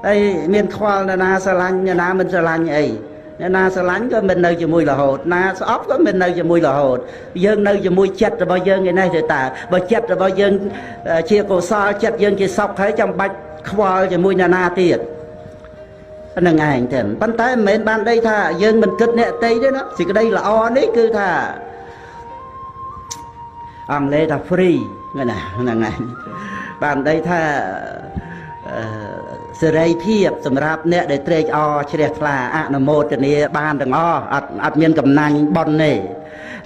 ហើយមានខ្វល់នរណាស្រឡាញ់នរណាមិនស្រឡាញ់អីអ្នកណាស្រឡាញ់ក៏មិននៅជាមួយរហូតណាស្អប់ក៏មិននៅជាមួយរហូតយើងនៅជាមួយចិត្តរបស់យើងឯនេះទេតើបើចិត្តរបស់យើងជាកុសលចិត្តយើងជាសុខហើយចាំបាច់ខ្វល់ជាមួយអ្នកណាទៀតហ្នឹងឯងទេប៉ុន្តែមិនមែនបានដីថាយើងមិនគិតអ្នកតីទេណាសេចក្តីល្អនេះគឺថាអង់គ្លេសថា free ណាហ្នឹងឯងបានដីថាសេរីភាពសម្រាប់អ្នកដែលត្រេកអរជ្រះថ្លាអនុមោទនាបានទាំងអស់អត់មានកំណាញ់ប៉ុនទេ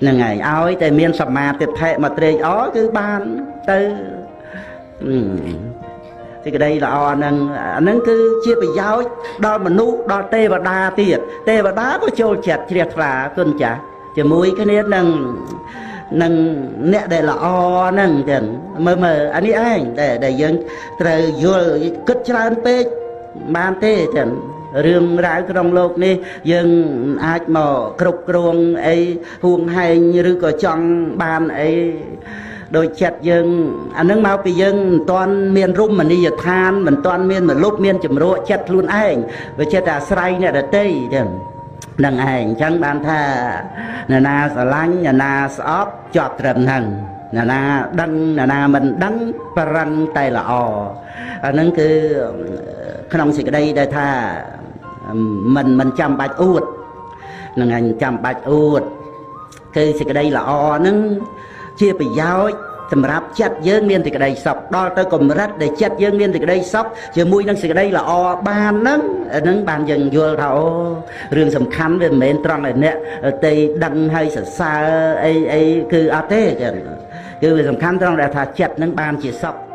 ហ្នឹងហើយឲ្យតែមានសមាទិដ្ឋិមកត្រេកអរគឺបានទៅសេចក្តីល្អហ្នឹងអាហ្នឹងគឺជាប្រយោជន៍ដល់មនុស្សដល់ទេវតាទៀតទេវតាក៏ចូលចិត្តជ្រះថ្លាគុណចាស់ជាមួយគ្នានឹងអ្នកដែលល្អហ្នឹងចឹងមើលមើលអានេះឯងដែលយើងត្រូវយល់គិតច្រើនពេកបានទេចឹងរឿងរ៉ាវក្នុងលោកនេះយើងអាចមកគ្រប់គ្រងអីហួងហែងឬក៏ចង់បានអីដោយចិត្តយើងអានឹងមកពីយើងមិនទាន់មានរមណីយដ្ឋានមិនទាន់មានមលុបមានជំរកចិត្តខ្លួនឯងវាចិត្តអាស្រ័យអ្នកដទៃចឹងនឹងឯងអញ្ចឹងបានថាអ្នកណាស្រឡាញ់អ្នកណាស្អប់ជាប់ត្រឹមហ្នឹងអ្នកណាដឹងអ្នកណាមិនដឹងប្រឹងតែល្អអាហ្នឹងគឺក្នុងសេចក្តីដែលថាមិនចាំបាច់អួតហ្នឹងឯងចាំបាច់អួតគឺសេចក្តីល្អហ្នឹងជាប្រយោជន៍សម្រាប់ចិត្តយើងមានសេចក្តីសុខដល់ទៅកម្រិតដែលចិត្តយើងមានសេចក្តីសុខជាមួយនឹងសេចក្តីល្អបានហ្នឹងហ្នឹងបានយើងយល់ថាអូរឿងសំខាន់វាមិនមែនត្រង់ឲ្យអ្នកទេដឹងហើយសរសើរអីអីគឺអត់ទេគឺវាសំខាន់ត្រង់ដែលថាចិត្តហ្នឹងបានជាសុខ។